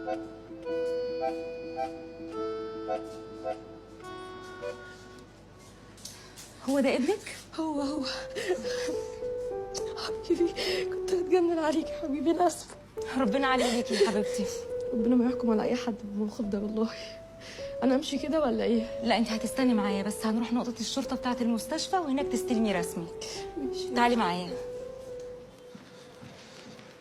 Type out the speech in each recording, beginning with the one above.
هو ده ابنك؟ هو هو حبيبي، كنت هتجنن عليك يا حبيبي، انا اسفه. ربنا عالي بيكي يا حبيبتي. ربنا ما يحكم على اي حد بالموقف ده والله. انا امشي كده ولا ايه؟ لا انت هتستني معايا، بس هنروح نقطة الشرطة بتاعة المستشفى وهناك تستلمي رسمي. ماشي. تعالي معايا.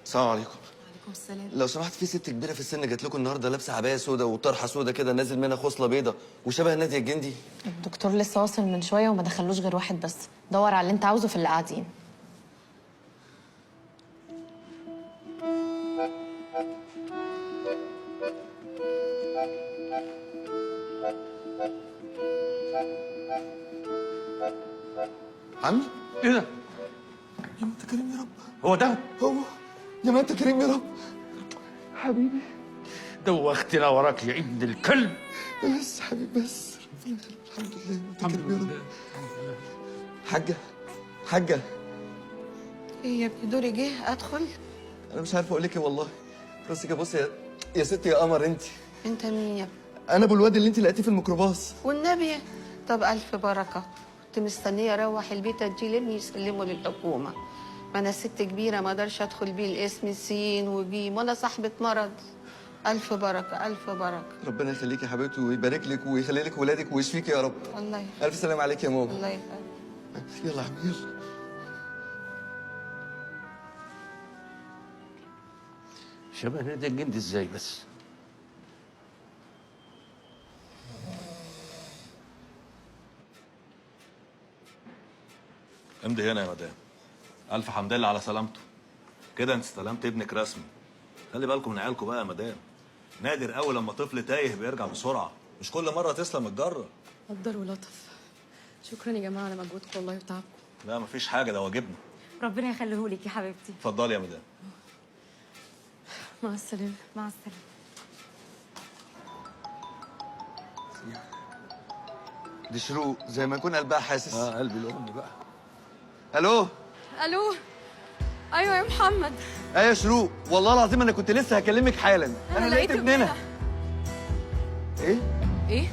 السلام عليكم. وعليكم السلام. لو سمحت، في ست كبيرة في السن جات لكم النهارده لابسه عباية سودا وطرحه سودا كده نازل منها خصلة بيضة وشبه ناديه الجندي. الدكتور لسه واصل من شوية وما دخلوش غير واحد بس. دور على اللي انت عاوزه في اللي قاعدين. عمي، ايه ده؟ يا ما انت كريم يا رب. هو ده؟ هو يا ما انت كريم يا رب. حبيبي دوختنا وراك يا ابن الكلب. بس حبيبي بس، ربنا يخليك. الحمد لله انت كريم يا رب. حاجة حاجة، ايه يا ابني؟ دوري جه ادخل؟ انا مش عارف اقول لك ايه والله. راسك يا بص يا ستي يا قمر انت. انت مين يا ابني؟ انا ابو الواد اللي انت لقيتيه في الميكروباص. والنبي؟ طب الف بركة. كنت مستنيه اروح البيت اديه لابني يسلمه للحكومة. ما انا ست كبيرة ما اقدرش ادخل بيه الاسم سين وجيم وانا صاحبه مرض. الف بركة الف بركة. ربنا يخليك يا حبيبتي ويبارك لك ويخلي لك ولادك ويشفيك يا رب. الله يخليك. الف سلامه عليك يا ماما. الله يخليك. يلا يا عمي يلا. شبه نادي الجندي ازاي بس؟ امضي هنا يا مدام. الف حمد لله على سلامته. كده انت استلمت ابنك رسمي. خلي بالكم من عيالكم بقى يا مدام. نادر قوي لما طفل تايه بيرجع بسرعة، مش كل مرة تسلم الجرة. قدر ولطف. شكرا يا جماعة على مجهودكم والله وتعبكم. لا مفيش حاجة، ده واجبنا. ربنا يخليهولك يا حبيبتي. اتفضلي يا مدام. مع السلامة. مع السلامة. دي شروق زي ما يكون قلبها حاسس. قلبي الام بقى. الو الو، ايوه يا محمد. ايوه يا شروق، والله العظيم انا كنت لسه هكلمك حالا. انا لقيت ابننا. ايه؟ ايه؟